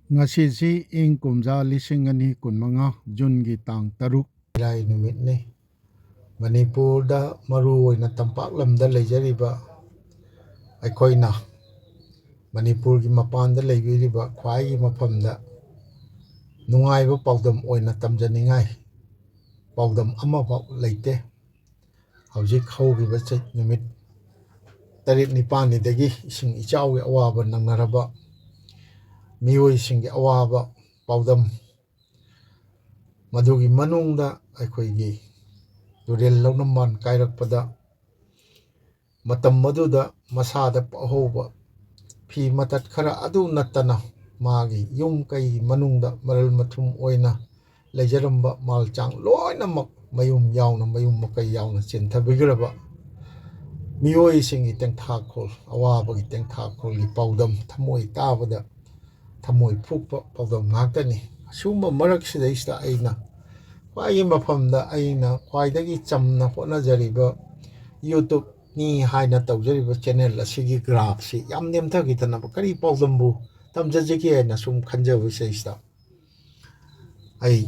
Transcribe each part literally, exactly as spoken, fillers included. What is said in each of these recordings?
ꯉꯁꯤꯁꯤ ꯏꯪ ꯀꯨꯝꯖꯥ ꯂꯤꯁꯤꯡ ꯑꯅꯤ ꯀꯨꯟꯃꯉꯥ ꯖꯨꯟꯒꯤ ꯇꯥꯡ ꯇꯔꯨꯛ, ꯏꯔꯥꯏ ꯅꯨꯃꯤꯠꯅꯤ꯫ ꯃꯅꯤꯄꯨꯔꯗ, ꯃꯔꯨ ꯑꯣꯏꯅ ꯇꯝꯄꯥꯛ ꯂꯝꯗ ꯂꯩꯖꯔꯤꯕ ꯑꯩꯈꯣꯏꯅ, ꯃꯅꯤꯄꯨꯔꯒꯤ ꯃꯄꯥꯟꯗ ꯂꯩꯕꯤꯔꯤꯕ ꯈ꯭ꯋꯥꯏꯒꯤ ꯃꯐꯝꯗ ꯅꯨꯡꯉꯥꯏꯕ ꯄꯥꯎꯗꯝ ꯑꯣꯏꯅ ꯇꯝꯖꯅꯤꯡꯉꯥꯏ ꯄꯥꯎꯗꯝ ꯑꯃꯐꯥꯎ ꯂꯩꯇꯦ꯫ ꯍꯧꯖꯤꯛ ꯍꯧꯈꯤꯕ ꯆꯍꯤ ꯅꯨꯃꯤꯠ ꯇꯔꯦꯠ ꯅꯤꯄꯥꯜꯅꯤꯗꯒꯤ ꯏꯁꯤꯡ ꯏꯆꯥꯎꯒꯤ ꯑꯋꯥꯕ ꯅꯪꯅꯔꯕ ꯃꯤꯑꯣꯏꯁꯤꯡꯒꯤ ꯑꯋꯥꯕ ꯄꯥꯎꯗꯝ, ꯃꯗꯨꯒꯤ ꯃꯅꯨꯡꯗ ꯑꯩꯈꯣꯏꯒꯤ ꯇꯨꯔꯦꯜ ꯂꯧꯅꯝꯕꯥꯟ ꯀꯥꯏꯔꯛꯄꯗ ꯃꯇꯝ ꯑꯗꯨꯗ ꯃꯁꯥꯗ ꯄꯛꯍꯧꯕ ꯐꯤ ꯃꯇꯠ ꯈꯔ ꯑꯗꯨ ꯅꯠꯇꯅ ꯃꯥꯒꯤ ꯌꯨꯝ ꯀꯩꯒꯤ ꯃꯅꯨꯡꯗ ꯃꯔꯜ ꯃꯊꯨꯝ ꯑꯣꯏꯅ ꯂꯩꯖꯔꯝꯕ ꯃꯥꯜ ꯆꯥꯡ ꯂꯣꯏꯅꯃꯛ ꯃꯌꯨꯝ ꯌꯥꯎꯅ, ꯃꯌꯨꯝ ꯃꯀꯩ ꯌꯥꯎꯅ ꯆꯦꯟꯊꯕꯤꯈ꯭ꯔꯕ ꯃꯤꯑꯣꯏꯁꯤꯡꯒꯤ ꯇꯦꯡꯊꯥꯈꯣꯜ, ꯑꯋꯥꯕꯒꯤ ꯇꯦꯡꯊꯥꯈꯣꯜꯒꯤ ꯄꯥꯎꯗꯝ ꯊꯃꯣꯏ ꯇꯥꯕꯗ ꯊꯃꯣꯏ ꯐꯨꯛꯄ ꯄꯥꯎꯗꯝ ꯉꯥꯛꯇꯅꯤ꯫ ꯑꯁꯤꯒꯨꯝꯕ ꯃꯔꯛꯁꯤꯗꯩꯁꯤꯗ ꯑꯩꯅ ꯈ꯭ꯋꯥꯏꯒꯤ ꯃꯐꯝꯗ ꯑꯩꯅ ꯈ꯭ꯋꯥꯏꯗꯒꯤ ꯆꯝꯅ ꯍꯣꯠꯅꯖꯔꯤꯕ YouTubeꯅꯤ ꯍꯥꯏꯅ ꯇꯧꯖꯔꯤꯕ ꯆꯦꯅꯦꯜ ꯑꯁꯤꯒꯤ ꯒ꯭ꯔꯥꯐꯁꯤ ꯌꯥꯝ ꯅꯦꯝꯊꯈꯤꯗꯅꯕ ꯀꯔꯤ ꯄꯥꯎꯗꯝꯕꯨ ꯇꯝꯖꯖꯒꯦ ꯍꯥꯏꯅ ꯁꯨꯝ ꯈꯟꯖꯕꯁꯤꯗꯩꯁꯤꯗ ꯑꯩ,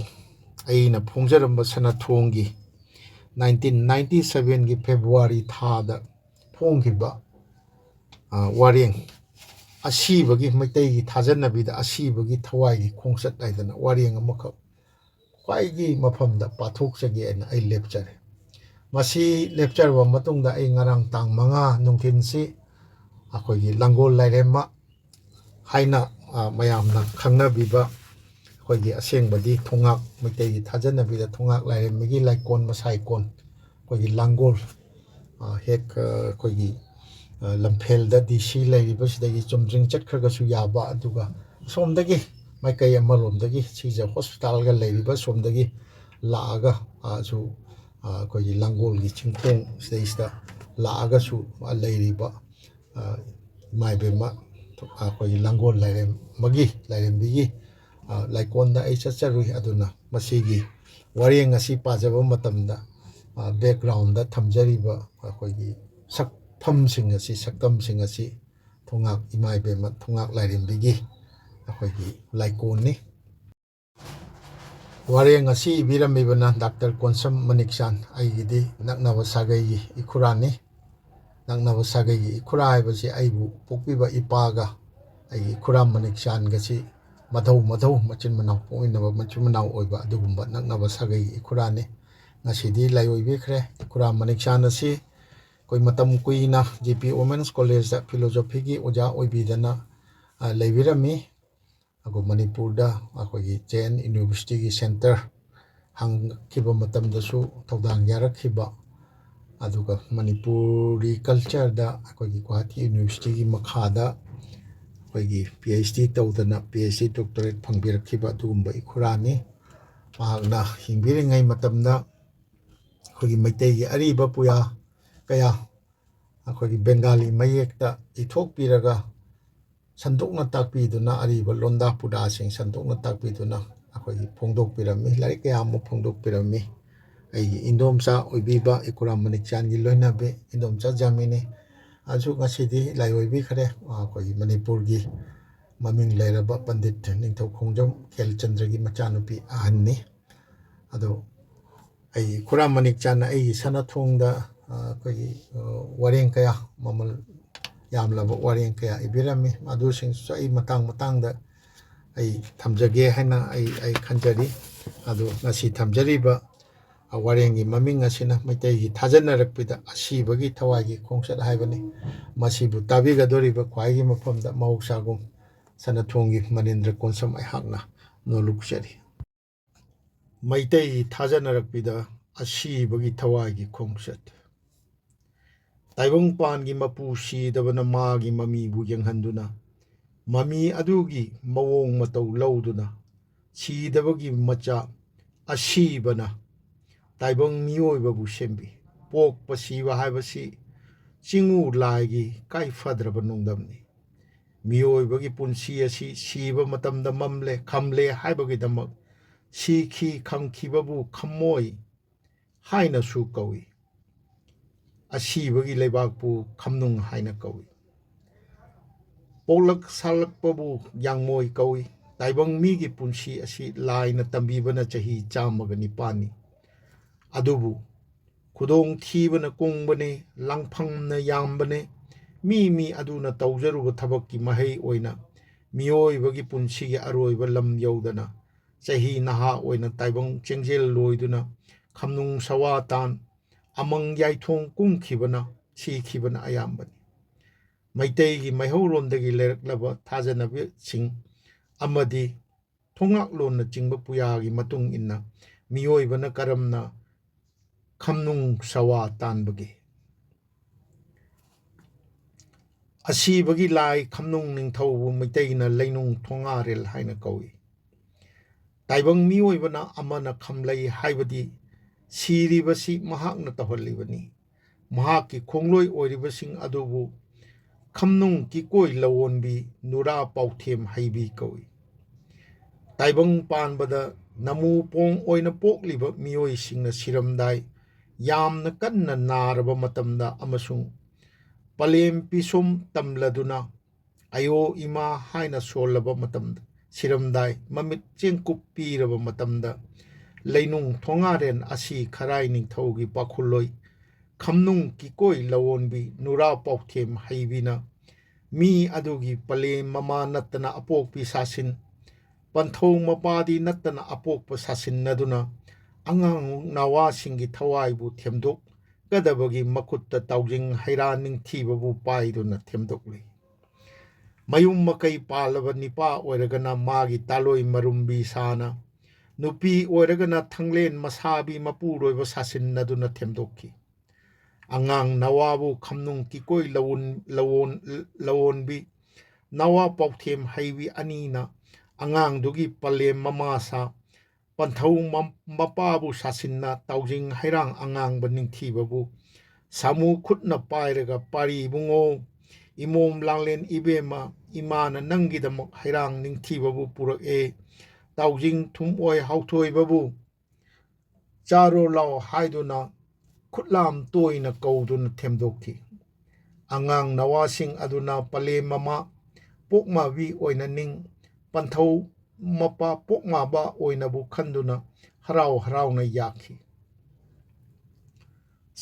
ꯑꯩꯅ ꯐꯣꯡꯖꯔꯝꯕ ꯁꯅꯥꯊꯣꯡꯒꯤ nineteen ninety sevenꯒꯤ February ꯊꯥꯗ ꯐꯣꯡꯈꯤꯕ, ꯑ, ꯋꯥꯔꯦꯡ, ꯑꯁꯤꯕꯒꯤ, ꯃꯩꯇꯩꯒꯤ ꯊꯥꯖꯅꯕꯤꯗ ꯑꯁꯤꯕꯒꯤ ꯊꯋꯥꯏꯒꯤ ꯈꯣꯡꯆꯠ ꯍꯥꯏꯗꯅ ꯋꯥꯔꯦꯡ ꯑꯃꯈꯛ ꯈ꯭ꯋꯥꯏꯒꯤ ꯃꯐꯝꯗ ꯄꯥꯊꯣꯛꯆꯒꯦ ꯍꯥꯏꯅ ꯑꯩ ꯂꯦꯞꯆꯔꯦ꯫ ꯃꯁꯤ ꯂꯦꯞꯆꯔꯕ ꯃꯇꯨꯡꯗ ꯑꯩ ꯉꯔꯥꯡ ꯇꯥꯡ ꯃꯉꯥ ꯅꯨꯡꯊꯤꯜꯁꯤ ꯑꯩꯈꯣꯏꯒꯤ ꯂꯥꯡꯒꯣꯜ ꯂꯥꯏꯔꯦꯝꯃ ꯍꯥꯏꯅ, ꯑ, ꯃꯌꯥꯝꯅ ꯈꯪꯅꯕꯤꯕ ꯑꯩꯈꯣꯏꯒꯤ ꯑꯁꯦꯡꯕꯗꯤ ꯊꯣꯉꯥꯛ, ꯃꯩꯇꯩꯒꯤ ꯊꯥꯖꯅꯕꯤꯗ ꯊꯣꯉꯥꯛ ꯂꯥꯏꯔꯦꯝꯕꯒꯤ ꯂꯥꯏꯀꯣꯟ ꯃꯁꯥꯏꯀꯣꯟ, ꯑꯩꯈꯣꯏꯒꯤ ꯂꯥꯡꯒꯣꯜ, ꯑ, ꯍꯦꯛ, ꯑ, ꯑꯩꯈꯣꯏꯒꯤ, ꯑ, ꯂꯝꯐꯦꯜꯗ DC ꯂꯩꯔꯤꯕꯁꯤꯗꯒꯤ ꯆꯨꯝꯗ꯭ꯔꯤꯡ ꯆꯠꯈ꯭ꯔꯒꯁꯨ ꯌꯥꯕ, ꯑꯗꯨꯒ ꯑꯁꯣꯝꯗꯒꯤ ꯃꯥꯏꯀꯩ ꯑꯃꯔꯣꯝꯗꯒꯤ ꯁꯤꯖ ꯍꯣꯁꯄꯤꯇꯥꯜꯒ ꯂꯩꯔꯤꯕ ꯁꯣꯝꯗꯒꯤ ꯂꯥꯛꯑꯒ, ꯑ, ꯁꯨ, ꯑ, ꯑꯩꯈꯣꯏꯒꯤ ꯂꯥꯡꯒꯣꯜꯒꯤ ꯆꯤꯡꯈꯣꯡ ꯁꯤꯗꯩꯁꯤꯗ ꯂꯥꯛꯑꯒꯁꯨ, ꯑ, ꯂꯩꯔꯤꯕ, ꯑ, ꯏꯃꯥ ꯏꯕꯦꯝꯃ, ꯑꯩꯈꯣꯏꯒꯤ ꯂꯥꯡꯒꯣꯜ ꯂꯥꯏꯔꯦꯝꯕꯒꯤ, ꯂꯥꯏꯔꯦꯝꯕꯤꯒꯤ, ꯑ, ꯂꯥꯏꯀꯣꯟꯗ ꯑꯩ ꯆꯠꯆꯔꯨꯏ꯫ ꯑꯗꯨꯅ ꯃꯁꯤꯒꯤ ꯋꯥꯔꯦꯡ ꯑꯁꯤ ꯄꯥꯖꯕ ꯃꯇꯝꯗ, ꯑ, backgroundꯗ ꯊꯝꯖꯔꯤꯕ ꯑꯩꯈꯣꯏꯒꯤ ꯁꯛꯐꯝꯁꯤꯡ ꯑꯁꯤ, ꯁꯛꯇꯝꯁꯤꯡ ꯑꯁꯤ ꯊꯣꯉꯥꯛ ꯏꯃꯥ ꯏꯕꯦꯝꯃ, ꯊꯣꯉꯥꯛ ꯂꯥꯏꯔꯦꯝꯕꯤꯒꯤ ꯑꯩꯈꯣꯏꯒꯤ ꯂꯥꯏꯀꯣꯟꯅꯤ꯫ ꯋꯥꯔꯦꯡ ꯑꯁꯤ ꯏꯕꯤꯔꯝꯃꯤꯕꯅ ꯗꯥꯛꯇꯔ ꯀꯣꯟꯁꯝ ꯃꯅꯤꯛꯆꯥꯟ, ꯑꯩꯒꯤꯗꯤ ꯅꯛꯅꯕ ꯁꯥꯒꯩꯒꯤ ꯏꯈꯨꯔꯥꯅꯤ꯫ ꯅꯛꯅꯕ ꯁꯥꯒꯩꯒꯤ ꯏꯈꯨꯔꯥ ꯍꯥꯏꯕꯁꯤ ꯑꯩꯕꯨ ꯄꯣꯛꯄꯤꯕ ꯏꯄꯥꯒ ꯑꯩꯒꯤ ꯏꯈꯨꯔꯥ ꯃꯅꯤꯛꯆꯥꯟꯒꯁꯤ ꯃꯙꯧ ꯃꯙꯧ, ꯃꯆꯤꯟ ꯃꯅꯥꯎ, ꯄꯣꯛꯃꯤꯟꯅꯕ ꯃꯆꯤꯟ ꯃꯅꯥꯎ ꯑꯣꯏꯕ ꯑꯗꯨꯒꯨꯝꯕ ꯅꯛꯅꯕ ꯁꯥꯒꯩꯒꯤ ꯏꯈꯨꯔꯥꯅꯤ꯫ ꯉꯁꯤꯗꯤ ꯂꯥꯏꯑꯣꯏꯕꯤꯈ꯭ꯔꯦ꯫ ꯏꯈꯨꯔꯥ ꯃꯅꯤꯛꯆꯥꯟ ꯑꯁꯤ ꯑꯩꯈꯣꯏ ꯃꯇꯝ ꯀꯨꯏꯅ ꯖꯤ ꯄꯤ ꯋꯨꯃꯦꯟꯁ ꯀꯣꯂꯦꯖꯇ ꯐꯤꯂꯣꯖꯣꯐꯤꯒꯤ ꯑꯣꯖꯥ ꯑꯣꯏꯕꯤꯗꯅ, ꯑ, ꯂꯩꯕꯤꯔꯝꯃꯤ꯫ ꯑꯗꯨꯒ ꯃꯅꯤꯄꯨꯔꯗ ꯑꯩꯈꯣꯏꯒꯤ ꯖꯦ ꯑꯦꯟ ꯌꯨꯅꯤꯚꯔꯁꯤꯇꯤꯒꯤ ꯁꯦꯟꯇꯔ ꯍꯥꯡꯈꯤꯕ ꯃꯇꯝꯗꯁꯨ ꯊꯧꯗꯥꯡ ꯌꯥꯔꯛꯈꯤꯕ, ꯑꯗꯨꯒ ꯃꯅꯤꯄꯨꯔꯤ ꯀꯜꯆꯔꯗ ꯑꯩꯈꯣꯏꯒꯤ ꯒꯨꯋꯥꯍꯥꯇꯤ ꯌꯨꯅꯤꯚꯔꯁꯤꯇꯤꯒꯤ ꯃꯈꯥꯗ ꯑꯩꯈꯣꯏꯒꯤ ꯄꯤ ꯑꯩꯆ ꯗꯤ ꯇꯧꯗꯅ ꯄꯤ ꯑꯩꯆ ꯗꯤ ꯗꯣꯛꯇꯔꯦꯠ ꯐꯪꯕꯤꯔꯛꯈꯤꯕ ꯑꯗꯨꯒꯨꯝꯕ ꯏꯈꯨꯔꯥꯅꯤ꯫ ꯃꯍꯥꯛꯅ ꯍꯤꯡꯕꯤꯔꯤꯉꯩ ꯃꯇꯝꯗ ꯑꯩꯈꯣꯏꯒꯤ ꯃꯩꯇꯩꯒꯤ ꯑꯔꯤꯕ ꯄꯨꯌꯥ ꯀꯌꯥ ꯑꯩꯈꯣꯏꯒꯤ ꯕꯦꯡꯒꯥꯂꯤ ꯃꯌꯦꯛꯇ ꯏꯊꯣꯛꯄꯤꯔꯒ ꯁꯟꯗꯣꯛꯅ ꯇꯥꯛꯄꯤꯗꯨꯅ, ꯑꯔꯤꯕ ꯂꯣꯟꯗꯥ ꯄꯨꯗꯥꯁꯤꯡ ꯁꯟꯗꯣꯛꯅ ꯇꯥꯛꯄꯤꯗꯨꯅ ꯑꯩꯈꯣꯏꯒꯤ ꯐꯣꯡꯗꯣꯛꯄꯤꯔꯝꯃꯤ, ꯂꯥꯏꯔꯤꯛ ꯀꯌꯥ ꯑꯃ ꯐꯣꯡꯗꯣꯛꯄꯤꯔꯝꯃꯤ꯫ ꯑꯩꯒꯤ ꯏꯟꯗꯣꯝꯆꯥ ꯑꯣꯏꯕꯤꯕ ꯏꯈꯨꯔꯥ ꯃꯅꯤꯛꯆꯥꯟꯒꯤ ꯂꯣꯏꯅꯕꯤ ꯏꯟꯗꯣꯝꯆꯥ ꯖꯥꯃꯤꯅꯤ ꯑꯗꯨ ꯉꯁꯤꯗꯤ ꯂꯥꯏꯑꯣꯏꯕꯤꯈ꯭ꯔꯦ꯫ ꯑꯩꯈꯣꯏꯒꯤ ꯃꯅꯤꯄꯨꯔꯒꯤ ꯃꯃꯤꯡ ꯂꯩꯔꯕ ꯄꯟꯗꯤꯠ ꯅꯤꯡꯊꯧ ꯈꯣꯡꯖꯣꯝ ꯈꯦꯜꯆꯟꯗ꯭ꯔꯒꯤ ꯃꯆꯥꯅꯨꯄꯤ ꯑꯍꯟꯅꯤ꯫ ꯑꯗꯣ ꯑꯩꯒꯤ ꯏꯈꯨꯔꯥ ꯃꯅꯤꯛꯆꯥꯟꯅ ꯑꯩꯒꯤ ꯁꯅꯥꯊꯣꯡꯗ, ꯑ, ꯑꯩꯈꯣꯏꯒꯤ, ꯑ, ꯋꯥꯔꯦꯡ ꯀꯌꯥ, ꯃꯃꯜ ꯌꯥꯝꯂꯕ ꯋꯥꯔꯦꯡ ꯀꯌꯥ ꯏꯕꯤꯔꯝꯃꯤ꯫ ꯑꯗꯨꯁꯤꯡꯁꯨ ꯑꯩ ꯃꯇꯥꯡ ꯃꯇꯥꯡꯗ ꯑꯩ ꯊꯝꯖꯒꯦ ꯍꯥꯏꯅ ꯑꯩ, ꯑꯩ ꯈꯟꯖꯔꯤ꯫ ꯑꯗꯣ ꯉꯁꯤ ꯊꯝꯖꯔꯤꯕ, ꯑ, ꯋꯥꯔꯦꯡꯒꯤ ꯃꯃꯤꯡ ꯑꯁꯤꯅ ꯃꯩꯇꯩꯒꯤ ꯊꯥꯖꯅꯔꯛꯄꯤꯗ ꯑꯁꯤꯕꯒꯤ ꯊꯋꯥꯏꯒꯤ ꯈꯣꯡꯆꯠ ꯍꯥꯏꯕꯅꯤ꯫ ꯃꯁꯤꯕꯨ ꯇꯥꯕꯤꯒꯗꯧꯔꯤꯕ ꯈ꯭ꯋꯥꯏꯒꯤ ꯃꯐꯝꯗ ꯃꯍꯧꯁꯥꯒꯨꯝ ꯁꯅꯥꯊꯣꯡꯒꯤ ꯃꯅꯤꯟꯗ꯭ꯔ ꯀꯣꯟꯁꯝ ꯑꯩꯍꯥꯛꯅ ꯅꯣꯂꯨꯛꯆꯔꯤ꯫ ꯃꯩꯇꯩꯒꯤ ꯊꯥꯖꯅꯔꯛꯄꯤꯗ ꯑꯁꯤꯕꯒꯤ ꯊꯋꯥꯏꯒꯤ ꯈꯣꯡꯆꯠ꯫ ꯇꯥꯏꯕꯪꯄꯥꯟꯒꯤ ꯃꯄꯨ ꯁꯤꯗꯕꯅ ꯃꯥꯒꯤ ꯃꯃꯤꯕꯨ ꯌꯦꯡꯍꯟꯗꯨꯅ, ꯃꯃꯤ ꯑꯗꯨꯒꯤ ꯃꯑꯣꯡ ꯃꯇꯧ ꯂꯧꯗꯨꯅ, ꯁꯤꯗꯕꯒꯤ ꯃꯆꯥ ꯑꯁꯤꯕꯅ ꯇꯥꯏꯕꯪ ꯃꯤꯑꯣꯏꯕꯕꯨ ꯁꯦꯝꯕꯤ꯫ ꯄꯣꯛꯄ ꯁꯤꯕ ꯍꯥꯏꯕꯁꯤ ꯆꯤꯡꯎ ꯂꯥꯏꯒꯤ ꯀꯥꯏꯐꯗ꯭ꯔꯕ ꯅꯣꯡꯗꯝꯅꯤ꯫ ꯃꯤꯑꯣꯏꯕꯒꯤ ꯄꯨꯟꯁꯤ ꯑꯁꯤ ꯁꯤꯕ ꯃꯇꯝꯗ ꯃꯝꯂꯦ, ꯈꯝꯂꯦ ꯍꯥꯏꯕꯒꯤꯗꯃꯛ ꯁꯤꯈꯤ ꯈꯝꯈꯤꯕꯕꯨ ꯈꯝꯃꯣꯏ ꯍꯥꯏꯅꯁꯨ ꯀꯧꯏ꯫ ꯑꯁꯤꯕꯒꯤ ꯂꯩꯕꯥꯛꯄꯨ ꯈꯝꯅꯨꯡ ꯍꯥꯏꯅ ꯀꯧꯏ꯫ ꯄꯣꯛꯂꯛ ꯁꯥꯠꯂꯛꯄꯕꯨ ꯌꯥꯡꯃꯣꯏ ꯀꯧꯏ꯫ ꯇꯥꯏꯕꯪ ꯃꯤꯒꯤ ꯄꯨꯟꯁꯤ ꯑꯁꯤ ꯂꯥꯏꯅ ꯇꯝꯕꯤꯕꯅ ꯆꯍꯤ ꯆꯥꯝꯃꯒ ꯅꯤꯄꯥꯟꯅꯤ꯫ ꯑꯗꯨꯕꯨ ꯈꯨꯗꯣꯡ ꯊꯤꯕꯅ ꯀꯨꯡꯕꯅꯦ, ꯂꯥꯡꯐꯝꯅ ꯌꯥꯝꯕꯅꯦ꯫ ꯃꯤ ꯃꯤ ꯑꯗꯨꯅ ꯇꯧꯖꯔꯨꯕ ꯊꯕꯛꯀꯤ ꯃꯍꯩ ꯑꯣꯏꯅ ꯃꯤꯑꯣꯏꯕꯒꯤ ꯄꯨꯟꯁꯤꯒꯤ ꯑꯔꯣꯏꯕ ꯂꯝ ꯌꯧꯗꯅ ꯆꯍꯤ ꯅꯍꯥ ꯑꯣꯏꯅ ꯇꯥꯏꯕꯪ ꯆꯦꯡꯖꯦꯜ ꯂꯣꯏꯗꯨꯅ ꯈꯝꯅꯨꯡ ꯁꯋꯥ ꯇꯥꯟ ꯑꯃꯪ ꯌꯥꯏꯊꯣꯡ ꯀꯨꯝꯈꯤꯕꯅ, ꯁꯤꯈꯤꯕꯅ ꯑꯌꯥꯝꯕꯅꯤ꯫ ꯃꯩꯇꯩꯒꯤ ꯃꯩꯍꯧꯔꯣꯟꯗꯒꯤ ꯂꯩꯔꯛꯂꯕ ꯊꯥꯖꯅꯕꯁꯤꯡ ꯑꯃꯗꯤ ꯊꯣꯡꯉꯥꯛꯂꯣꯟꯅꯆꯤꯡꯕ ꯄꯨꯌꯥꯒꯤ ꯃꯇꯨꯡ ꯏꯟꯅ ꯃꯤꯑꯣꯏꯕꯅ ꯀꯔꯝꯅ ꯈꯝꯅꯨꯡ ꯁꯋꯥ ꯇꯥꯟꯕꯒꯦ? ꯑꯁꯤꯕꯒꯤ ꯂꯥꯏ ꯈꯝꯅꯨꯡ ꯅꯤꯡꯊꯧꯕꯨ ꯃꯩꯇꯩꯅ ꯂꯩꯅꯨꯡ ꯊꯣꯡꯉꯥꯔꯦꯜ ꯍꯥꯏꯅ ꯀꯧꯏ꯫ ꯇꯥꯏꯕꯪ ꯃꯤꯑꯣꯏꯕꯅ ꯑꯃꯅ ꯈꯝꯂꯩ ꯍꯥꯏꯕꯗꯤ ꯁꯤꯔꯤꯕꯁꯤ ꯃꯍꯥꯛꯅ ꯇꯧꯍꯜꯂꯤꯕꯅꯤ꯫ ꯃꯍꯥꯛꯀꯤ ꯈꯣꯡꯂꯣꯏ ꯑꯣꯏꯔꯤꯕꯁꯤꯡ ꯑꯗꯨꯕꯨ ꯈꯝꯅꯨꯡ ꯀꯤꯀꯣꯏ ꯂꯋꯣꯟꯕꯤ, ꯅꯨꯔꯥ ꯄꯥꯎꯊꯦꯝ ꯍꯩꯕꯤ ꯀꯧꯏ꯫ ꯇꯥꯏꯕꯪ ꯄꯥꯟꯕꯗ ꯅꯃꯨ ꯄꯣꯡ ꯑꯣꯏꯅ ꯄꯣꯛꯂꯤꯕ ꯃꯤꯑꯣꯏꯁꯤꯡꯅ ꯁꯤꯔꯝꯗꯥꯏ ꯌꯥꯝꯅ ꯀꯟꯅ ꯅꯥꯔꯕ ꯃꯇꯝꯗ ꯑꯃꯁꯨꯡ ꯄꯂꯦꯝ ꯄꯤꯁꯨꯝ ꯇꯝꯂꯗꯨꯅ "ꯑꯌꯣ ꯏꯃꯥ" ꯍꯥꯏꯅ ꯁꯣꯜꯂꯕ ꯃꯇꯝꯗ, ꯁꯤꯔꯝꯗꯥꯏ ꯃꯃꯤꯠ ꯆꯦꯡꯀꯨꯞ ꯄꯤꯔꯕ ꯃꯇꯝꯗ, ꯂꯩꯅꯨꯡ ꯊꯣꯉꯥꯔꯦꯟ ꯑꯁꯤ ꯈꯔꯥꯏ ꯅꯤꯡꯊꯧꯒꯤ ꯄꯥꯈꯨꯜꯂꯣꯏ ꯈꯝꯅꯨꯡ ꯀꯤꯀꯣꯏ ꯂꯋꯣꯟꯕꯤ ꯅꯨꯔꯥ ꯄꯥꯎꯊꯦꯝ ꯍꯩꯕꯤꯅ ꯃꯤ ꯑꯗꯨꯒꯤ ꯄꯂꯦꯝ ꯃꯃꯥ ꯅꯠꯇꯅ ꯑꯄꯣꯛꯄꯤ ꯁꯥꯁꯤꯟ, ꯄꯟꯊꯧ ꯃꯄꯥꯗꯤ ꯅꯠꯇꯅ ꯑꯄꯣꯛꯄ ꯁꯥꯁꯤꯟꯅꯗꯨꯅ ꯑꯉꯥꯡ ꯅꯋꯥꯁꯤꯡꯒꯤ ꯊꯋꯥꯏꯕꯨ ꯊꯦꯝꯗꯣꯛꯀꯗꯕꯒꯤ ꯃꯈꯨꯠꯇ ꯇꯥꯎꯖꯤꯡ ꯍꯩꯔꯥ ꯅꯤꯡꯊꯤꯕꯕꯨ ꯄꯥꯏꯗꯨꯅ ꯊꯦꯝꯗꯣꯛꯂꯤ꯫ ꯃꯌꯨꯝ ꯃꯀꯩ ꯄꯥꯜꯂꯕ ꯅꯤꯄꯥ ꯑꯣꯏꯔꯒꯅ ꯃꯥꯒꯤ ꯇꯥꯂꯣꯏ ꯃꯔꯨꯝꯕꯤ ꯁꯥꯅ, ꯅꯨꯄꯤ ꯑꯣꯏꯔꯒꯅ ꯊꯪꯂꯦꯟ ꯃꯁꯥꯕꯤ ꯃꯄꯨꯔꯣꯏꯕ ꯁꯥꯁꯤꯟꯅꯗꯨꯅ ꯊꯦꯝꯗꯣꯛꯈꯤ꯫ ꯑꯉꯥꯡ ꯅꯋꯥꯕꯨ ꯈꯝꯅꯨꯡ ꯀꯤꯀꯣꯏ ꯂꯋꯣꯟ-, ꯂꯋꯣꯟ-, ꯂꯋꯣꯟꯕꯤ, ꯅꯋꯥ ꯄꯥꯎꯊꯦꯝ ꯍꯩꯕꯤ ꯑꯅꯤꯅ ꯑꯉꯥꯡꯗꯨꯒꯤ ꯄꯂꯦꯝ ꯃꯃꯥꯁꯥ ꯄꯟꯊꯧ ꯃ-, ꯃꯄꯥꯕꯨ ꯁꯥꯁꯤꯟꯅ ꯇꯥꯎꯖꯤꯡ ꯍꯩꯔꯥꯡ ꯑꯉꯥꯡꯕ ꯅꯤꯡꯊꯤꯕꯕꯨ ꯁꯥꯃꯨ ꯈꯨꯠꯅ ꯄꯥꯏꯔꯒ "ꯄꯥꯔꯤ ꯏꯕꯨꯡꯉꯣ, ꯏꯃꯣꯝ ꯂꯥꯡꯂꯦꯟ ꯏꯕꯦꯝꯃ, ꯏꯃꯥꯅ ꯅꯪꯒꯤꯗꯃꯛ ꯍꯩꯔꯥꯡ ꯅꯤꯡꯊꯤꯕꯕꯨ ꯄꯨꯔꯛꯑꯦ, ꯇꯥꯎꯖꯤꯡ ꯊꯨꯝꯑꯣꯏ ꯍꯥꯎꯊꯣꯏꯕꯕꯨ ꯆꯥꯔꯣ ꯂꯥꯎ" ꯍꯥꯏꯗꯨꯅ ꯈꯨꯠꯂꯥꯝ ꯇꯣꯏꯅ ꯀꯧꯗꯨꯅ ꯊꯦꯝꯗꯣꯛꯈꯤ꯫ ꯑꯉꯥꯡ ꯅꯋꯥꯁꯤꯡ ꯑꯗꯨꯅ ꯄꯂꯦꯝ ꯃꯃꯥ ꯄꯣꯛꯃꯥꯕꯤ ꯑꯣꯏꯅ ꯅꯤꯡ ꯄꯟꯊꯧ ꯃꯄꯥ ꯄꯣꯛꯃꯥꯕ ꯑꯣꯏꯅꯕꯨ ꯈꯟꯗꯨꯅ ꯍꯔꯥꯎ ꯍꯔꯥꯎꯅ ꯌꯥꯈꯤ꯫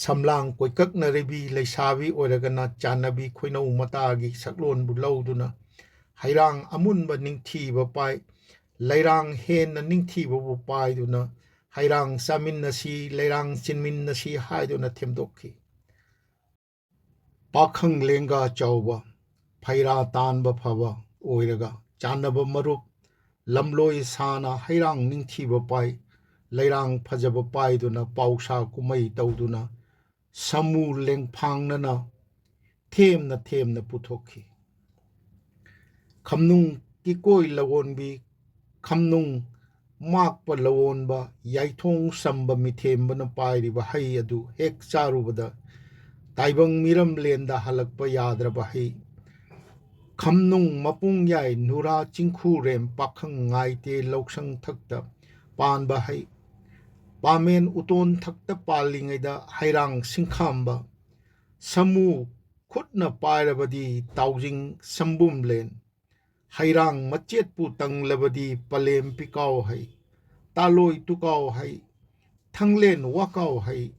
ꯁꯝꯂꯥꯡ ꯀꯣꯏꯀꯛꯅꯔꯤꯕꯤ ꯂꯩꯁꯥꯕꯤ ꯑꯣꯏꯔꯒꯅ ꯆꯥꯟꯅꯕꯤ ꯈꯣꯏꯅꯧ ꯃꯇꯥꯒꯤ ꯁꯛꯂꯣꯟꯕꯨ ꯂꯧꯗꯨꯅ ꯍꯩꯔꯥꯡ ꯑꯃꯨꯟꯕ ꯅꯤꯡꯊꯤꯕ ꯄꯥꯏ, ꯂꯩꯔꯥꯡ ꯍꯦꯟꯅ ꯅꯤꯡꯊꯤꯕꯕꯨ ꯄꯥꯏꯗꯨꯅ ꯍꯩꯔꯥꯡ ꯆꯥꯃꯤꯟꯅꯁꯤ, ꯂꯩꯔꯥꯡ ꯆꯤꯟꯃꯤꯟꯅꯁꯤ ꯍꯥꯏꯗꯨꯅ ꯊꯦꯝꯗꯣꯛꯈꯤ꯫ ꯄꯥꯈꯪ ꯂꯦꯡꯒꯥ ꯆꯥꯎꯕ, ꯐꯩꯔꯥ ꯇꯥꯟꯕ ꯐꯕ ꯑꯣꯏꯔꯒ ꯆꯥꯟꯅꯕ ꯃꯔꯨꯞ, ꯂꯝꯂꯣꯏ ꯁꯥꯅ ꯍꯩꯔꯥꯡ ꯅꯤꯡꯊꯤꯕ ꯄꯥꯏ, ꯂꯩꯔꯥꯡ ꯐꯖꯕ ꯄꯥꯏꯗꯨꯅ ꯄꯥꯎꯁꯥ ꯀꯨꯝꯍꯩ ꯇꯧꯗꯨꯅ ꯁꯃꯨ ꯂꯦꯡꯐꯥꯡꯅꯅ ꯊꯦꯝꯅ ꯊꯦꯝꯅ ꯄꯨꯊꯣꯛꯈꯤ꯫ ꯈꯝꯅꯨꯡ ꯀꯤꯀꯣꯏ ꯂꯋꯣꯟꯕꯤ, ꯈꯝꯅꯨꯡ ꯃꯥꯛꯄ ꯂꯋꯣꯟꯕ, ꯌꯥꯏꯊꯣꯡ ꯁꯝꯕ ꯃꯤꯊꯦꯝꯕꯅ ꯄꯥꯏꯔꯤꯕ ꯍꯩ ꯑꯗꯨ ꯍꯦꯛ ꯆꯥꯔꯨꯕꯗ ꯇꯥꯏꯕꯪ ꯃꯤꯔꯝꯂꯦꯟꯗ ꯍꯜꯂꯛꯄ ꯌꯥꯗ꯭ꯔꯕ ꯍꯩ꯫ ꯈꯝꯅꯨꯡ ꯃꯄꯨꯡ ꯌꯥꯏ ꯅꯨꯔꯥ ꯆꯤꯡꯈꯨꯔꯦꯝ ꯄꯥꯈꯪ ꯉꯥꯏꯇꯦ ꯂꯧꯁꯪ ꯊꯛꯇ ꯄꯥꯟꯕ ꯍꯩ꯫ ꯄꯥꯃꯦꯟ ꯎꯇꯣꯟ ꯊꯛꯇ ꯄꯥꯜꯂꯤꯉꯩꯗ ꯍꯩꯔꯥꯡ ꯁꯤꯡꯈꯥꯝꯕ꯫ ꯁꯃꯨ ꯈꯨꯠꯅ ꯄꯥꯏꯔꯕꯗꯤ ꯇꯥꯎꯖꯤꯡ ꯁꯝꯕꯨꯝꯂꯦꯟ꯫ ꯍꯩꯔꯥꯡ ꯃꯆꯦꯠꯄꯨ ꯇꯪꯂꯕꯗꯤ ꯄꯂꯦꯝ ꯄꯤꯀꯥꯎ ꯍꯩ, ꯇꯥꯂꯣꯏ ꯇꯨꯀꯥꯎ ꯍꯩ, ꯊꯪꯂꯦꯟ ꯋꯥꯀꯥꯎ ꯍꯩ,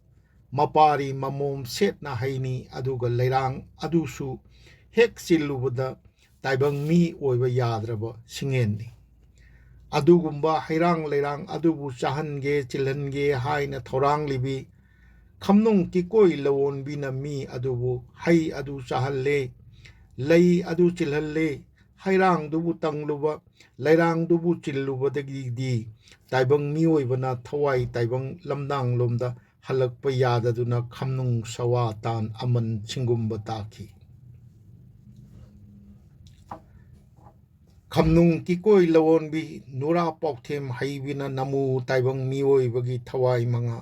ꯃꯄꯥꯔꯤ ꯃꯃꯣꯝ ꯁꯦꯠꯅ ꯍꯩꯅꯤ, ꯑꯗꯨꯒ ꯂꯩꯔꯥꯡ ꯑꯗꯨꯁꯨ ꯍꯦꯛ ꯆꯤꯜꯂꯨꯕꯗ ꯇꯥꯏꯕꯪ ꯃꯤ ꯑꯣꯏꯕ ꯌꯥꯗ꯭ꯔꯕ ꯁꯤꯡꯉꯦꯟꯅꯤ꯫ ꯑꯗꯨꯒꯨꯝꯕ ꯍꯩꯔꯥꯡ ꯂꯩꯔꯥꯡ ꯑꯗꯨꯕꯨ ꯆꯥꯍꯟꯒꯦ, ꯆꯤꯜꯍꯟꯒꯦ ꯍꯥꯏꯅ ꯊꯧꯔꯥꯡꯂꯤꯕꯤ ꯈꯝꯅꯨꯡ ꯀꯤꯀꯣꯏ ꯂꯋꯣꯟꯕꯤꯅ ꯃꯤ ꯑꯗꯨꯕꯨ ꯍꯩ ꯑꯗꯨ ꯆꯥꯍꯜꯂꯦ, ꯂꯩ ꯑꯗꯨ ꯆꯤꯜꯍꯜꯂꯦ, ꯍꯩꯔꯥꯡꯗꯨꯕꯨ ꯇꯪꯂꯨꯕ, ꯂꯩꯔꯥꯡꯗꯨꯕꯨ ꯆꯤꯜꯂꯨꯕꯗꯒꯤꯗꯤ ꯇꯥꯏꯕꯪ ꯃꯤꯑꯣꯏꯕꯅ ꯊꯋꯥꯏ ꯇꯥꯏꯕꯪ ꯂꯝꯗꯥꯡꯂꯣꯝꯗ ꯍꯜꯂꯛꯄ ꯌꯥꯗꯗꯨꯅ ꯈꯝꯅꯨꯡ ꯁꯋꯥ ꯇꯥꯟ ꯑꯃꯟ ꯁꯤꯡꯒꯨꯝꯕ ꯇꯥꯈꯤ꯫ ꯈꯝꯅꯨꯡ ꯀꯤꯀꯣꯏ ꯂꯋꯣꯟꯕꯤ ꯅꯨꯔꯥ ꯄꯥꯎꯊꯦꯝ ꯍꯩꯕꯤꯅ ꯅꯃꯨ ꯇꯥꯏꯕꯪ ꯃꯤꯑꯣꯏꯕꯒꯤ ꯊꯋꯥꯏ ꯃꯉꯥ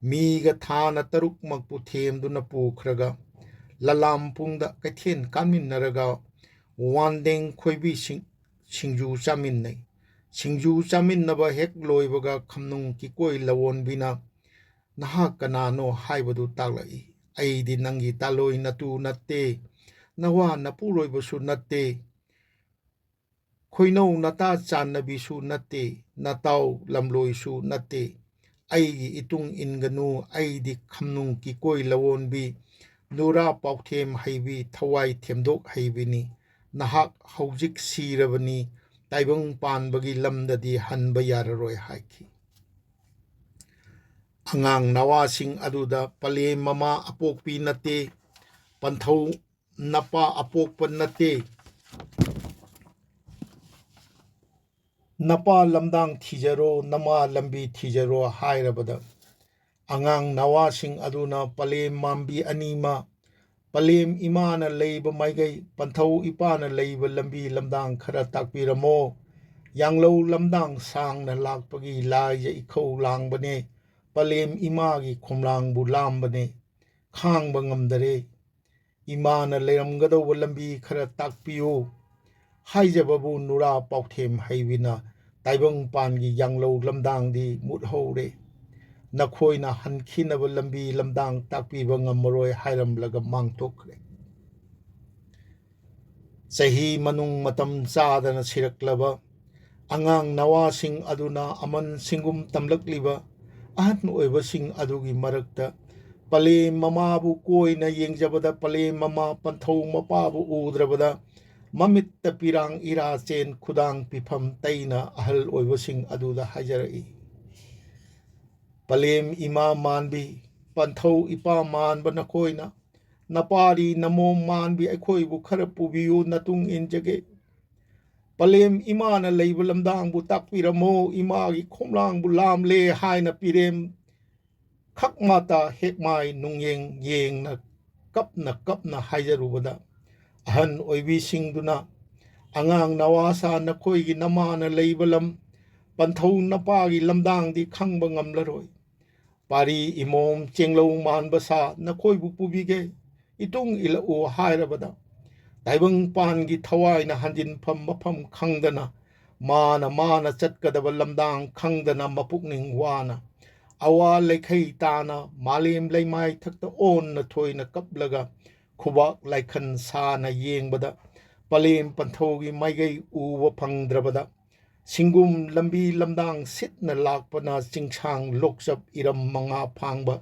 ꯃꯤꯒ ꯊꯥꯅ ꯇꯔꯨꯛꯃꯛꯄꯨ ꯊꯦꯝꯗꯨꯅ ꯄꯨꯈ꯭ꯔꯒ ꯂꯂꯥꯝꯄꯨꯡꯗ ꯀꯩꯊꯦꯜ ꯀꯥꯃꯤꯟꯅꯔꯒ ꯋꯥꯟꯗꯦꯡ ꯈꯣꯏꯕꯤ ꯁꯤꯡ-, ꯁꯤꯡꯖꯨ ꯆꯥꯃꯤꯟꯅꯩ꯫ ꯁꯤꯡꯖꯨ ꯆꯥꯃꯤꯟꯅꯕ ꯍꯦꯛ ꯂꯣꯏꯕꯒ ꯈꯝꯅꯨꯡ ꯀꯤꯀꯣꯏ ꯂꯋꯣꯟꯕꯤꯅ "ꯅꯍꯥꯛ ꯀꯅꯥꯅꯣ ꯍꯥꯏꯕꯗꯨ ꯇꯥꯛꯂꯛꯏ꯫ ꯑꯩꯗꯤ ꯅꯪꯒꯤ ꯇꯥꯂꯣꯏ ꯅꯇꯨ ꯅꯠꯇꯦ, ꯅꯋꯥ ꯅꯄꯨꯔꯣꯏꯕꯁꯨ ꯅꯠꯇꯦ꯫ ꯈꯣꯏꯅꯧ ꯅꯇꯥ ꯆꯥꯟꯅꯕꯤꯁꯨ ꯅꯠꯇꯦ, ꯅꯇꯥꯎ ꯂꯝꯂꯣꯏꯁꯨ ꯅꯠꯇꯦ꯫ ꯑꯩꯒꯤ ꯏꯇꯨꯡ ꯏꯟꯒꯅꯨ, ꯑꯩꯗꯤ ꯈꯝꯅꯨꯡ ꯀꯤꯀꯣꯏ ꯂꯋꯣꯟꯕꯤ, ꯅꯨꯔꯥ ꯄꯥꯎꯊꯦꯝ ꯍꯩꯕꯤ, ꯊꯋꯥꯏ ꯊꯦꯝꯗꯣꯛ ꯍꯩꯕꯤꯅꯤ꯫ ꯅꯍꯥꯛ ꯍꯧꯖꯤꯛ ꯁꯤꯔꯕꯅꯤ, ꯇꯥꯏꯕꯪ ꯄꯥꯟꯕꯒꯤ ꯂꯝꯗꯗꯤ ꯍꯟꯕ ꯌꯥꯔꯔꯣꯏ ꯍꯥꯏꯈꯤ꯫ ꯑꯉꯥꯡ ꯅꯋꯥꯁꯤꯡ ꯑꯗꯨꯗ ꯄꯂꯦꯝ ꯃꯃꯥ ꯑꯄꯣꯛꯄꯤ ꯅꯠꯇꯦ, ꯄꯟꯊꯧ ꯅꯄꯥ ꯑꯄꯣꯛꯄ ꯅꯠꯇꯦ, ꯅꯄꯥ ꯂꯝꯗꯥꯡ ꯊꯤꯖꯔꯣ, ꯅꯃꯥ ꯂꯝꯕꯤ ꯊꯤꯖꯔꯣ ꯍꯥꯏꯔꯕꯗ, ꯑꯉꯥꯡ ꯅꯋꯥꯁꯤꯡ ꯑꯗꯨꯅ ꯄꯂꯦꯝ ꯃꯥꯟꯕꯤ ꯑꯅꯤꯃ, ꯄꯂꯦꯝ ꯏꯃꯥꯅ ꯂꯩꯕ ꯃꯥꯏꯀꯩ, ꯄꯟꯊꯧ ꯏꯄꯥꯅ ꯂꯩꯕ ꯂꯝꯕꯤ ꯂꯝꯗꯥꯡ ꯈꯔ ꯇꯥꯛꯄꯤꯔꯝꯃꯣ꯫ ꯌꯥꯡꯂꯧ ꯂꯝꯗꯥꯡ ꯁꯥꯡꯅ ꯂꯥꯛꯄꯒꯤ ꯂꯥꯏꯖ ꯏꯈꯧ ꯂꯥꯡꯕꯅꯦ, ꯄꯂꯦꯝ ꯏꯃꯥꯒꯤ ꯈꯣꯝꯂꯥꯡꯕꯨ ꯂꯥꯝꯕꯅꯦ, ꯈꯥꯡꯕ ꯉꯝꯗꯔꯦ꯫ ꯏꯃꯥꯅ ꯂꯩꯔꯝꯒꯗꯧꯕ ꯂꯝꯕꯤ ꯈꯔ ꯇꯥꯛꯄꯤꯌꯨ꯫ ꯍꯥꯏꯖꯕꯕꯨ ꯅꯨꯔꯥ ꯄꯥꯎꯊꯦꯝ ꯍꯩꯕꯤꯅ ꯇꯥꯏꯕꯪꯄꯥꯟꯒꯤ ꯌꯥꯡꯂꯧ ꯂꯝꯗꯥꯡꯗꯤ ꯃꯨꯠꯍꯧꯔꯦ꯫ ꯅꯈꯣꯏꯅ ꯍꯟꯈꯤꯅꯕ ꯂꯝꯕꯤ ꯂꯝꯗꯥꯡ ꯇꯥꯛꯄꯤꯕ ꯉꯝꯃꯔꯣꯏ ꯍꯥꯏꯔꯝꯂꯒ ꯃꯥꯡꯊꯣꯛꯈ꯭ꯔꯦ꯫ ꯆꯍꯤ ꯃꯅꯨꯡ ꯃꯇꯝ ꯆꯥꯗꯅ ꯁꯤꯔꯛꯂꯕ ꯑꯉꯥꯡ ꯅꯋꯥꯁꯤꯡ ꯑꯗꯨꯅ ꯑꯃꯟ ꯁꯤꯡꯒꯨꯝ ꯇꯝꯂꯛꯂꯤꯕ ꯑꯍꯟ ꯑꯣꯏꯕꯁꯤꯡ ꯑꯗꯨꯒꯤ ꯃꯔꯛꯇ ꯄꯂꯦꯝ ꯃꯃꯥꯕꯨ ꯀꯣꯏꯅ ꯌꯦꯡꯖꯕꯗ ꯄꯂꯦꯝ ꯃꯃꯥ ꯄꯟꯊꯧ ꯃꯄꯥꯕꯨ ꯎꯗ꯭ꯔꯕꯗ ꯃꯃꯤꯠꯇ ꯄꯤꯔꯥꯡ ꯏꯔꯥꯆꯦꯟ ꯈꯨꯗꯥꯡ ꯄꯤꯐꯝ ꯇꯩꯅ ꯑꯍꯜ ꯑꯣꯏꯕꯁꯤꯡ ꯑꯗꯨꯗ ꯍꯥꯏꯖꯔꯛꯏ꯫ ꯄꯂꯦꯝ ꯏꯃꯥ ꯃꯥꯟꯕꯤ, ꯄꯟꯊꯧ ꯏꯄꯥ ꯃꯥꯟꯕ ꯅꯈꯣꯏꯅ ꯅꯄꯥꯔꯤ ꯅꯃꯣꯝ ꯃꯥꯟꯕꯤ ꯑꯩꯈꯣꯏꯕꯨ ꯈꯔ ꯄꯨꯕꯤꯌꯨ, ꯅꯇꯨꯡ ꯏꯟꯖꯒꯦ꯫ ꯄꯂꯦꯝ ꯏꯃꯥꯅ ꯂꯩꯕ ꯂꯝꯗꯥꯡꯕꯨ ꯇꯥꯛꯄꯤꯔꯝꯃꯣ, ꯏꯃꯥꯒꯤ ꯈꯣꯝꯂꯥꯡꯕꯨ ꯂꯥꯝꯂꯦ ꯍꯥꯏꯅ ꯄꯤꯔꯦꯝ ꯈꯛ ꯃꯥꯇꯥ ꯍꯦꯛꯃꯥꯏ ꯅꯨꯡꯌꯦꯡ ꯌꯦꯡꯅ ꯀꯞꯅ ꯀꯞꯅ ꯍꯥꯏꯖꯔꯨꯕꯗ, ꯑꯍꯟ ꯑꯣꯏꯕꯤꯁꯤꯡꯗꯨꯅ, "ꯑꯉꯥꯡ ꯅꯋꯥꯁꯥ ꯅꯈꯣꯏꯒꯤ ꯅꯃꯥꯅ ꯂꯩꯕ ꯂꯝ, ꯄꯟꯊꯧ ꯅꯄꯥꯒꯤ ꯂꯝꯗꯥꯡꯗꯤ ꯈꯪꯕ ꯉꯝꯂꯔꯣꯏ꯫ ꯄꯥꯔꯤ ꯏꯃꯣꯝ ꯆꯦꯡꯂꯧ ꯃꯥꯟꯕ ꯁꯥ ꯅꯈꯣꯏꯕꯨ ꯄꯨꯕꯤꯒꯦ, ꯏꯇꯨꯡ ꯏꯜꯂꯛꯎ" ꯍꯥꯏꯔꯕꯗ, ꯇꯥꯏꯕꯪꯄꯥꯟꯒꯤ ꯊꯋꯥꯏꯅ ꯍꯟꯖꯤꯟꯐꯝ ꯃꯐꯝ ꯈꯪꯗꯅ, ꯃꯥꯅ ꯃꯥꯅ ꯆꯠꯀꯗꯕ ꯂꯝꯗꯥꯡ ꯈꯪꯗꯅ ꯃꯄꯨꯛꯅꯤꯡ ꯋꯥꯅ, ꯑꯋꯥ ꯂꯩꯈꯩ ꯇꯥꯅ ꯃꯥꯂꯦꯝ ꯂꯩꯃꯥꯏ ꯊꯛꯇ ꯑꯣꯟꯅ ꯊꯣꯏꯅ ꯀꯞꯂꯒ ꯈꯨꯕꯥꯛ ꯂꯥꯏꯈꯟ ꯁꯥꯅ ꯌꯦꯡꯕꯗ, ꯄꯂꯦꯝ ꯄꯟꯊꯧꯒꯤ ꯃꯥꯏꯀꯩ ꯎꯕ ꯐꯪꯗ꯭ꯔꯕꯗ, ꯁꯤꯡꯒꯨꯝ ꯂꯝꯕꯤ ꯂꯝꯗꯥꯡ ꯁꯤꯠꯅ ꯂꯥꯛꯄꯅ ꯆꯤꯡꯁꯥꯡ ꯂꯣꯛꯆꯞ ꯏꯔꯝ ꯃꯉꯥ ꯐꯥꯡꯕ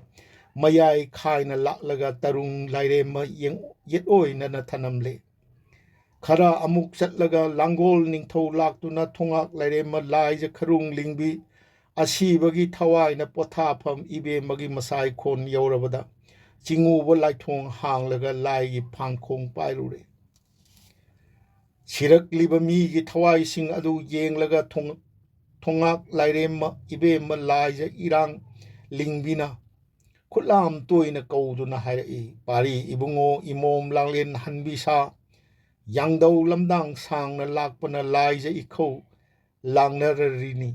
ꯃꯌꯥꯏ ꯈꯥꯏꯅ ꯂꯥꯛꯂꯒ ꯇꯔꯨꯡ ꯂꯥꯏꯔꯦꯝꯃ ꯌꯦꯡ-, ꯌꯦꯠꯑꯣꯏꯅꯅ ꯊꯅꯝꯂꯦ꯫ ꯈꯔ ꯑꯃꯨꯛ ꯆꯠꯂꯒ ꯂꯥꯡꯒꯣꯜ ꯅꯤꯡꯊꯧ ꯂꯥꯛꯇꯨꯅ ꯊꯣꯉꯥꯛ ꯂꯥꯏꯔꯦꯝꯃ ꯂꯥꯏꯖ ꯈꯔꯨꯡ ꯂꯤꯡꯕꯤ ꯑꯁꯤꯕꯒꯤ ꯊꯋꯥꯏꯅ ꯄꯣꯊꯥꯐꯝ ꯏꯕꯦꯝꯃꯒꯤ ꯃꯁꯥꯏꯈꯣꯟ ꯌꯧꯔꯕꯗ, ꯆꯤꯡꯉꯨꯕ ꯂꯥꯏꯊꯣꯡ ꯍꯥꯡꯂꯒ ꯂꯥꯏꯒꯤ ꯐꯥꯡꯈꯣꯡ ꯄꯥꯏꯔꯨꯔꯦ꯫ ꯁꯤꯔꯛꯂꯤꯕ ꯃꯤꯒꯤ ꯊꯋꯥꯏꯁꯤꯡ ꯑꯗꯨ ꯌꯦꯡꯂꯒ ꯊꯣꯡ-, ꯊꯣꯉꯥꯛ ꯂꯥꯏꯔꯦꯝꯃ ꯏꯕꯦꯝꯃ ꯂꯥꯏꯖ ꯏꯔꯥꯡ ꯂꯤꯡꯕꯤꯅ ꯈꯨꯠꯂꯥꯝ ꯇꯣꯏꯅ ꯀꯧꯗꯨꯅ ꯍꯥꯏꯔꯛꯏ, "ꯄꯥꯔꯤ ꯏꯕꯨꯡꯉꯣ ꯏꯃꯣꯝ ꯂꯥꯡꯂꯦꯟ ꯍꯟꯕꯤ ꯁꯥ, ꯌꯥꯡꯗꯧ ꯂꯝꯗꯥꯡ ꯁꯥꯡꯅ ꯂꯥꯛꯄꯅ ꯂꯥꯏꯖ ꯏꯈꯧ ꯂꯥꯡꯅꯔꯔꯤꯅꯤ꯫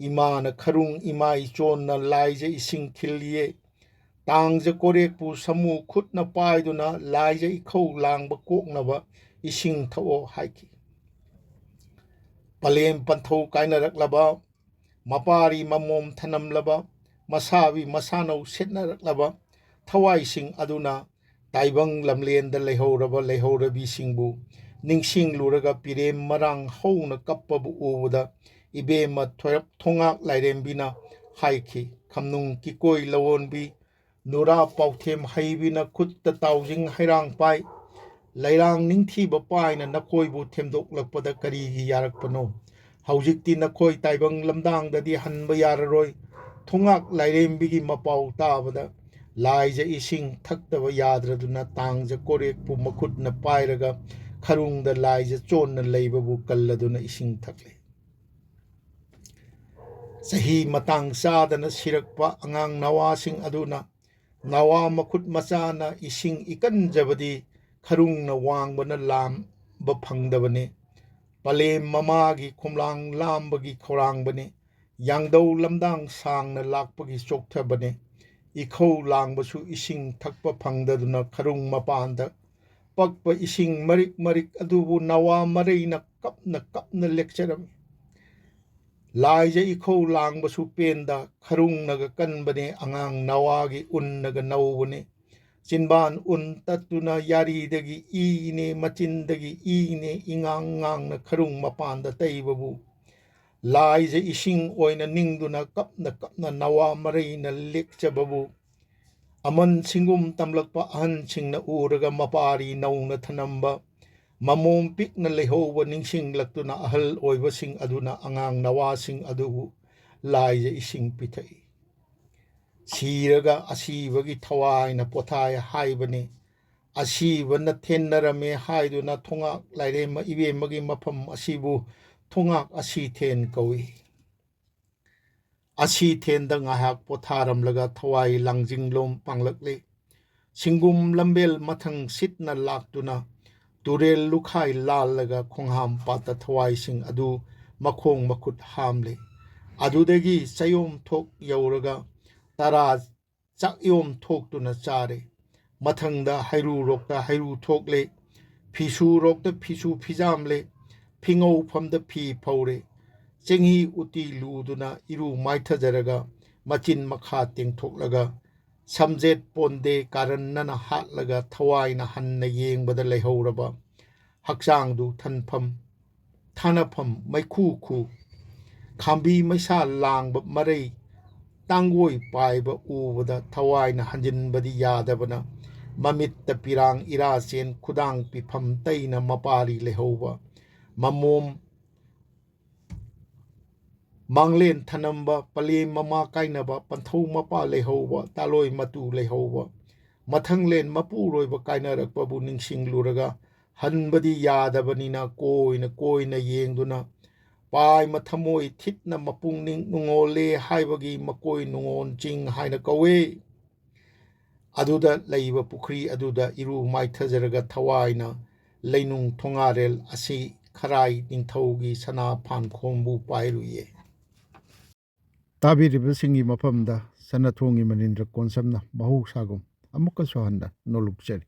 ꯏꯃꯥꯅ ꯈꯔꯨꯡ ꯏꯃꯥꯏ ꯆꯣꯟꯅ ꯂꯥꯏꯖ ꯏꯁꯤꯡ ꯊꯤꯜꯂꯤꯌꯦ꯫ ꯇꯥꯡꯖ ꯀꯣꯔꯦꯛꯄꯨ ꯁꯃꯨ ꯈꯨꯠꯅ ꯄꯥꯏꯗꯨꯅ ꯂꯥꯏꯖ ꯏꯈꯧ ꯂꯥꯡꯕ ꯀꯣꯛꯅꯕ ꯏꯁꯤꯡ ꯊꯛꯑꯣ" ꯍꯥꯏꯈꯤ꯫ ꯄꯂꯦꯝ ꯄꯟꯊꯧ ꯀꯥꯏꯅꯔꯛꯂꯕ, ꯃꯄꯥꯔꯤ ꯃꯃꯣꯝ ꯊꯅꯝꯂꯕ, ꯃꯁꯥꯕꯤ ꯃꯁꯥꯅꯧ ꯁꯦꯠꯅꯔꯛꯂꯕ ꯊꯋꯥꯏꯁꯤꯡ ꯑꯗꯨꯅ ꯇꯥꯏꯕꯪ ꯂꯝꯂꯦꯟꯗ ꯂꯩꯍꯧꯔꯕ ꯂꯩꯍꯧꯔꯕꯤꯁꯤꯡꯕꯨ ꯅꯤꯡꯁꯤꯡꯂꯨꯔꯒ ꯄꯤꯔꯦꯝ ꯃꯔꯥꯡ ꯍꯧꯅ ꯀꯞꯄꯕꯨ ꯎꯕꯗ, ꯏꯕꯦꯝꯃ ꯊꯣꯏꯔꯞ ꯊꯣꯉꯥꯛ ꯂꯥꯏꯔꯦꯝꯕꯤꯅ ꯍꯥꯏꯈꯤ, "ꯈꯝꯅꯨꯡ ꯀꯤꯀꯣꯏ ꯂꯋꯣꯟꯕꯤ, ꯅꯨꯔꯥ ꯄꯥꯎꯊꯦꯝ ꯍꯩꯕꯤꯅ ꯈꯨꯠꯇ ꯇꯥꯎꯖꯤꯡ ꯍꯩꯔꯥꯡ ꯄꯥꯏ, ꯂꯩꯔꯥꯡ ꯅꯤꯡꯊꯤꯕ ꯄꯥꯏꯅ ꯅꯈꯣꯏꯕꯨ ꯊꯦꯝꯗꯣꯛꯂꯛꯄꯗ ꯀꯔꯤꯒꯤ ꯌꯥꯔꯛꯄꯅꯣ? ꯍꯧꯖꯤꯛꯇꯤ ꯅꯈꯣꯏ ꯇꯥꯏꯕꯪ ꯂꯝꯗꯥꯡꯗꯗꯤ ꯍꯟꯕ ꯌꯥꯔꯔꯣꯏ꯫" ꯊꯣꯉꯥꯛ ꯂꯥꯏꯔꯦꯝꯕꯤꯒꯤ ꯃꯄꯥꯎ ꯇꯥꯕꯗ ꯂꯥꯏꯖ ꯏꯁꯤꯡ ꯊꯛꯇꯕ ꯌꯥꯗ꯭ꯔꯗꯨꯅ ꯇꯥꯡꯖ ꯀꯣꯔꯦꯛꯄꯨ ꯃꯈꯨꯠꯅ ꯄꯥꯏꯔꯒ ꯈꯔꯨꯡꯗ ꯂꯥꯏꯖ ꯆꯣꯟꯅ ꯂꯩꯕꯕꯨ ꯀꯜꯂꯗꯨꯅ ꯏꯁꯤꯡ ꯊꯛꯂꯦ꯫ ꯆꯍꯤ ꯃꯇꯥꯡ ꯆꯥꯗꯅ ꯁꯤꯔꯛꯄ ꯑꯉꯥꯡ ꯅꯋꯥꯁꯤꯡ ꯑꯗꯨꯅ ꯅꯋꯥ ꯃꯈꯨꯠ ꯃꯆꯥꯅ ꯏꯁꯤꯡ ꯏꯀꯟꯖꯕꯗꯤ ꯈꯔꯨꯡꯅ ꯋꯥꯡꯕꯅ ꯂꯥꯝꯕ ꯐꯪꯗꯕꯅꯤ꯫ ꯄꯂꯦꯝ ꯃꯃꯥꯒꯤ ꯈꯣꯝꯂꯥꯡ ꯂꯥꯝꯕꯒꯤ ꯈꯧꯔꯥꯡꯕꯅꯤ꯫ ꯌꯥꯡꯗꯧ ꯂꯝꯗꯥꯡ ꯁꯥꯡꯅ ꯂꯥꯛꯄꯒꯤ ꯆꯣꯛꯊꯕꯅꯤ꯫ ꯏꯈꯧ ꯂꯥꯡꯕꯁꯨ ꯏꯁꯤꯡ ꯊꯛꯄ ꯐꯪꯗꯗꯨꯅ ꯈꯔꯨꯡ ꯃꯄꯥꯟꯗ ꯄꯛꯄ ꯏꯁꯤꯡ ꯃꯔꯤꯛ ꯃꯔꯤꯛ ꯑꯗꯨꯕꯨ ꯅꯋꯥ ꯃꯔꯩꯅ ꯀꯞꯅ ꯀꯞꯅ ꯂꯦꯛꯆꯔꯝꯃꯤ꯫ ꯂꯥꯏꯖ ꯏꯈꯧ ꯂꯥꯡꯕꯁꯨ ꯄꯦꯟꯗ ꯈꯔꯨꯡꯅꯒ ꯀꯟꯕꯅꯦ, ꯑꯉꯥꯡ ꯅꯋꯥꯒꯤ ꯎꯟꯅꯒ ꯅꯧꯕꯅꯦ꯫ ꯆꯤꯟꯕꯥꯟ ꯎꯟ ꯇꯠꯇꯨꯅ ꯌꯥꯔꯤꯗꯒꯤ ꯏꯅꯦ, ꯃꯆꯤꯟꯗꯒꯤ ꯏꯅꯦ, ꯏꯉꯥꯡ ꯉꯥꯡꯅ ꯈꯔꯨꯡ ꯃꯄꯥꯟꯗ ꯇꯩꯕꯕꯨ, ꯂꯥꯏꯖ ꯏꯁꯤꯡ ꯑꯣꯏꯅ ꯅꯤꯡꯗꯨꯅ ꯀꯞꯅ ꯀꯞꯅ ꯅꯋꯥ ꯃꯔꯩꯅ ꯂꯦꯛꯆꯕꯕꯨ, ꯑꯃꯟ ꯁꯤꯡꯒꯨꯝ ꯇꯝꯂꯛꯄ ꯑꯍꯟꯁꯤꯡꯅ ꯎꯔꯒ ꯃꯄꯥꯔꯤ ꯅꯧꯅ ꯊꯅꯝꯕ, ꯃꯃꯣꯝ ꯄꯤꯛꯅ ꯂꯩꯍꯧꯕ ꯅꯤꯡꯁꯤꯡꯂꯛꯇꯨꯅ ꯑꯍꯜ ꯑꯣꯏꯕꯁꯤꯡ ꯑꯗꯨꯅ ꯑꯉꯥꯡ ꯅꯋꯥꯁꯤꯡ ꯑꯗꯨꯕꯨ ꯂꯥꯏꯖ ꯏꯁꯤꯡ ꯄꯤꯊꯛꯏ꯫ ꯁꯤꯔꯒ ꯑꯁꯤꯕꯒꯤ ꯊꯋꯥꯏꯅ ꯄꯣꯊꯥꯏ ꯍꯥꯏꯕꯅꯤ꯫ ꯑꯁꯤꯕꯅ ꯊꯦꯟꯅꯔꯝꯃꯦ ꯍꯥꯏꯗꯨꯅ ꯊꯣꯉꯥꯛ ꯂꯥꯏꯔꯦꯝꯃ ꯏꯕꯦꯝꯃꯒꯤ ꯃꯐꯝ ꯑꯁꯤꯕꯨ ꯊꯣꯉꯥꯛ ꯑꯁꯤꯊꯦꯟ ꯀꯧꯏ꯫ ꯑꯁꯤꯊꯦꯟꯗ ꯉꯥꯏꯍꯥꯛ ꯄꯣꯊꯥꯔꯝꯂꯒ ꯊꯋꯥꯏ ꯂꯥꯡꯖꯤꯡꯂꯣꯝ ꯄꯥꯡꯂꯛꯂꯦ꯫ ꯁꯤꯡꯒꯨꯝ ꯂꯝꯕꯦꯜ ꯃꯊꯪ ꯁꯤꯠꯅ ꯂꯥꯛꯇꯨꯅ ꯇꯨꯔꯦꯜ ꯂꯨꯈꯥꯏ ꯂꯥꯜꯂꯒ ꯈꯣꯡꯍꯥꯝ ꯄꯥꯠꯇ ꯊꯋꯥꯏꯁꯤꯡ ꯑꯗꯨ ꯃꯈꯣꯡ ꯃꯈꯨꯠ ꯍꯥꯝꯂꯦ꯫ ꯑꯗꯨꯗꯒꯤ ꯆꯌꯣꯝ ꯊꯣꯛ ꯌꯧꯔꯒ ꯇꯔꯥ ꯆꯥꯛꯌꯣꯝ ꯊꯣꯛꯇꯨꯅ ꯆꯥꯔꯦ꯫ ꯃꯊꯪꯗ ꯍꯩꯔꯨꯔꯣꯛꯇ ꯍꯩꯔꯨ ꯊꯣꯛꯂꯦ, ꯐꯤꯁꯨꯔꯣꯛꯇ ꯐꯤꯁꯨ ꯐꯤꯖꯥꯝꯂꯦ, ꯐꯤꯉꯧꯐꯝꯗ ꯐꯤ ꯐꯧꯔꯦ꯫ ꯆꯦꯡꯍꯤ ꯎꯇꯤ ꯂꯨꯗꯨꯅ ꯏꯔꯨ ꯃꯥꯏꯊꯖꯔꯒ ꯃꯆꯤꯟ ꯃꯈꯥ ꯇꯦꯡꯊꯣꯛꯂꯒ ꯁꯝꯖꯦꯠ ꯄꯣꯟꯗꯦ ꯀꯥꯔꯟꯅꯅ ꯍꯥꯠꯂꯒ ꯊꯋꯥꯏꯅ ꯍꯟꯅ ꯌꯦꯡꯕꯗ ꯂꯩꯍꯧꯔꯕ ꯍꯛꯆꯥꯡꯗꯨ ꯊꯟꯐꯝ, ꯊꯥꯅꯐꯝ, ꯃꯩꯈꯨ ꯈꯨ, ꯈꯥꯝꯕꯤ ꯃꯩꯁꯥ ꯂꯥꯡꯕ ꯃꯔꯩ, ꯇꯥꯡꯒꯣꯏ ꯄꯥꯏꯕ ꯎꯕꯗ ꯊꯋꯥꯏꯅ ꯍꯟꯖꯤꯟꯕꯗꯤ ꯌꯥꯗꯕꯅ, ꯃꯃꯤꯠꯇ ꯄꯤꯔꯥꯡ ꯏꯔꯥꯆꯦꯟ ꯈꯨꯗꯥꯡ ꯄꯤꯐꯝ ꯇꯩꯅ ꯃꯄꯥꯔꯤ ꯂꯩꯍꯧꯕ, ꯃꯃꯣꯝ ꯃꯥꯡꯂꯦꯟ ꯊꯅꯝꯕ, ꯄꯂꯦꯝ ꯃꯃꯥ ꯀꯥꯏꯅꯕ, ꯄꯟꯊꯧ ꯃꯄꯥ ꯂꯩꯍꯧꯕ, ꯇꯥꯂꯣꯏ ꯃꯇꯨ ꯂꯩꯍꯧꯕ, ꯃꯊꯪꯂꯦꯟ ꯃꯄꯨꯔꯣꯏꯕ ꯀꯥꯏꯅꯔꯛꯄꯕꯨ ꯅꯤꯡꯁꯤꯡꯂꯨꯔꯒ ꯍꯟꯕꯗꯤ ꯌꯥꯗꯕꯅꯤꯅ ꯀꯣꯏꯅ ꯀꯣꯏꯅ ꯌꯦꯡꯗꯨꯅ ꯄꯥꯏꯃ ꯊꯃꯣꯏ ꯊꯤꯠꯅ ꯃꯄꯨꯡꯅꯤꯡ ꯅꯨꯡꯉꯣꯜꯂꯦ ꯍꯥꯏꯕꯒꯤ ꯃꯀꯣꯏ ꯅꯨꯡꯉꯣꯟ ꯆꯤꯡ ꯍꯥꯏꯅ ꯀꯧꯋꯦ꯫ ꯑꯗꯨꯗ ꯂꯩꯕ ꯄꯨꯈ꯭ꯔꯤ ꯑꯗꯨꯗ ꯏꯔꯨ ꯃꯥꯏꯊꯖꯔꯒ ꯊꯋꯥꯏꯅ ꯂꯩꯅꯨꯡ ꯊꯣꯉꯥꯔꯦꯜ ꯑꯁꯤ ꯈꯔꯥꯏ ꯅꯤꯡꯊꯧꯒꯤ ꯁꯅꯥ ꯐꯥꯟꯈꯣꯝꯕꯨ ꯄꯥꯏꯔꯨꯏꯌꯦ꯫ ꯇꯥꯕꯤꯔꯤꯕꯁꯤꯡꯒꯤ ꯃꯐꯝꯗ ꯁꯅꯥꯊꯣꯡꯒꯤ ꯃꯅꯤꯟꯗ꯭ꯔ ꯀꯣꯟꯁꯝꯅ ꯃꯍꯧꯁꯥꯒꯨꯝ ꯑꯃꯨꯛꯀꯁꯨ ꯍꯟꯅ ꯅꯣꯂꯨꯛꯆꯔꯤ꯫